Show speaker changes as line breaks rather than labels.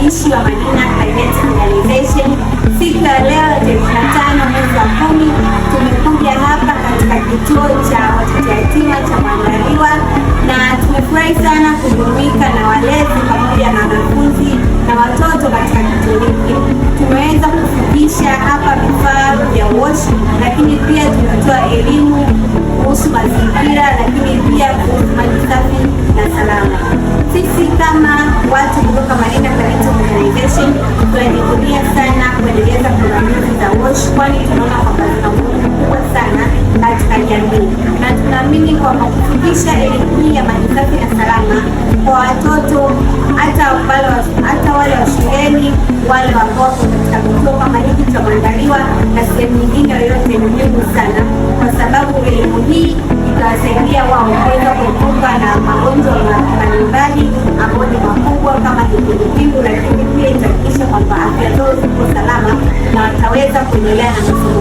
Mwakilishi wa Madina Climate Organization. Siku ya leo tarehe 25 mwezi wa 10 tumekuja hapa katika kituo cha watoto yatima cha Mwandaliwa na tumefurahi sana kujumuika na walezi pamoja na wanafunzi na watoto katika kituo hiki. Tumeweza kufikisha hapa vifaa vya WASH, lakini pia tumetoa elimu kuhusu mazingira, lakini pia kuhusu maji safi na salama. Sisi kama watu kutoka Madina Climate Organization tunajivunia sana kuendeleza programu hizi za WASH, kwani tunaona kwamba zina umuhimu mkubwa sana katika jamii, na tunaamini kwamba kufikisha elimu hii ya maji safi na salama kwa watoto hata wale wa shuleni, wale ambao wako katika vituo kama hiki cha Mwandaliwa na sehemu nyingine yoyote, ni muhimu sana, kwa sababu elimu hii itawasaidia wao kuweza kuepuka na magonjwa mbalimbali ambayo ni makubwa kama kipindupindu, lakini pia itahakikisha kwamba afya zao ziko salama na wataweza kuendelea na masomo.